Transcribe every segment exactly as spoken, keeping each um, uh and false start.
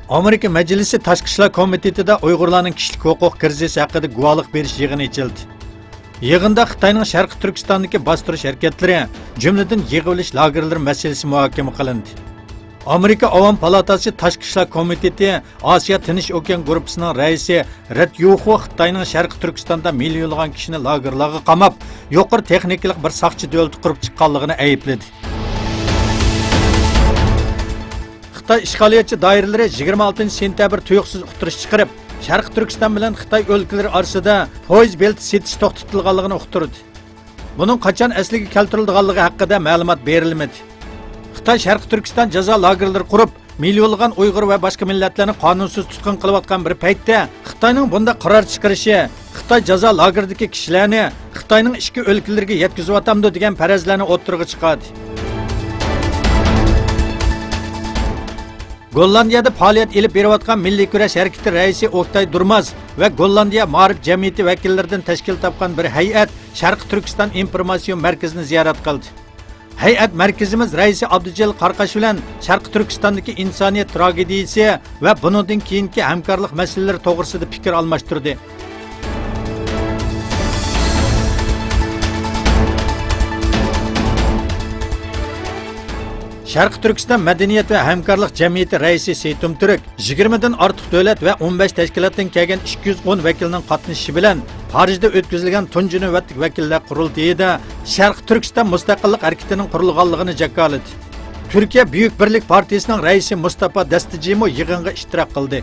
ئامېرىكا مەجلىسى تاشقى ئىشلار كومىتېتىدا ئۇيغۇرلارنىڭ كىشىلىك ھوقۇق كىرىزىسى ھەققىدە گۇۋاھلىق بېرىش يىغىنى ئېچىلدى. يىغىندا خىتاينىڭ شەرقىي تۈركىستاندىكى باستۇرۇش ھەرىكەتلىرى، جۈملىدىن يىغىۋېلىش لاگېرلىرى مەسىلىسى مۇھاكىمە قىلىندى. ئامېرىكا ئاۋام پالاتاسى تاشقى ئىشلار كومىتېتى ئاسىيا تىنچ ئوكيان گۇرۇپپىسىنىڭ رەئىسى رېد يۇخۇ خىتاينىڭ شەرقىي تۈركىستاندا مىليونلىغان كىشىنى لاگېرلارغا قاماپ، يۇقىرى تېخنىكىلىق بىر ساقچى دۆلىتى قۇرۇپ چىققانلىقىنى ئەيىبلىدى. خىتاي ئىشغالىيەتچى دائىرىلىرى يىگىرمە ئالتىنچى سېنتەبىر تۇيۇقسىز ئۇقتۇرۇش چىقىرىپ، شەرقىي تۈركىستان بىلەن خىتاي ئۆلكىلىرى ئارىسىدا پويىز بېلىتى سېتىش توختىتىلغانلىقىنى ئۇقتۇردى. بۇنىڭ قاچان ئەسلىگە كەلتۈرۈلىدىغانلىقى ھەققىدە مەلۇمات بېرىلمىدى. خىتاي شەرقىي تۈركىستان جازا لاگېرلىرى قۇرۇپ، مىليونلىغان ئۇيغۇر ۋە باشقا مىللەتلەرنى قانۇنسىز تۇتقۇن قىلىۋاتقان بىر پەيتتە، خىتاينىڭ بۇنداق قارار چىقىرىشى خىتاي جازا لاگېرىدىكى كىشىلەرنى خىتاينىڭ ئىچكى ئۆلكىلىرىگە يەتكۈزۈۋاتامدۇ دېگەن پەرەزلەرنى ئوتتۇرىغا چىقاردى. گوللاندىيەدە پائالىيەت ئېلىپ بېرىۋاتقان مىللىي كۈرەش ھەرىكىتى رەئىسى ئوكتاي دۇرماز ۋە گوللاندىيە مائارىپ جەمئىيىتى ۋەكىللىرىدىن تەشكىل تاپقان بىر ھەيئەت شەرقىي تۈركىستان ئىنفورماتسىيون مەركىزىنى زىيارەت قىلدى. ھەيئەت مەركىزىمىز رەئىسى ئابدۇجېلىل قاراقاش بىلەن شەرقىي تۈركىستاندىكى ئىنسانىيەت تراگېدىيىسى ۋە بۇنىڭدىن كېيىنكى ھەمكارلىق مەسىلىلىرى توغرىسىدا پىكىر ئالماشتۇردى. شەرقىي تۈركىستان مەدەنىيەت ۋە ھەمكارلىق جەمئىيىتى رەئىسى سېيتۇمتۈرك يىگىرمىدىن ئارتۇق دۆلەت ۋە ئون بەش تەشكىلاتتىن كەلگەن ئىككى يۈز ئون ۋەكىلنىڭ قاتنىشىشى بىلەن پارىژدا ئۆتكۈزۈلگەن تۇنجى نۆۋەتلىك ۋەكىللەر قۇرۇلتىيىدا شەرقىي تۈركىستان مۇستەقىللىق ھەرىكىتىنىڭ قۇرۇلغانلىقىنى جاكارلىدى. تۈركىيە بۈيۈك بىرلىك پارتىيىسىنىڭ رەئىسى مۇستافا دەستىجىمۇ يىغىنغا ئىشتىراك قىلدى.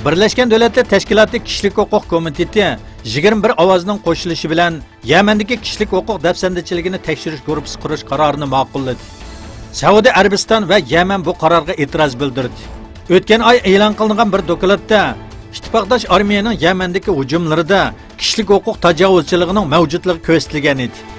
بىرلەشكەن دۆلەتلەر تەشكىلاتى كىشىلىك ھوقۇق كومىتېتى يىگىرمە بىر ئاۋازنىڭ قوشۇلۇشى بىلەن يەمەندىكى كىشىلىك ھوقۇق دەپسەندىچىلىكىنى تەكشۈرۈش گۇرۇپپىسى قۇرۇش قارارىنى ماقۇللىدى. سەئۇدى ئەرەبىستان ۋە يەمەن بۇ قارارغا ئېتىراز بىلدۈردى. ئۆتكەن ئاي ئېلان قىلىنغان بىر دوكلاتتا، ئىتتىپاقداش ئارمىيەنىڭ يەمەندىكى ھۇجۇملىرىدا كىشىلىك ھوقۇق تاجاۋۇزچىلىقىنىڭ مەۋجۇتلۇقى كۆرسىتىلگەن ئىدى.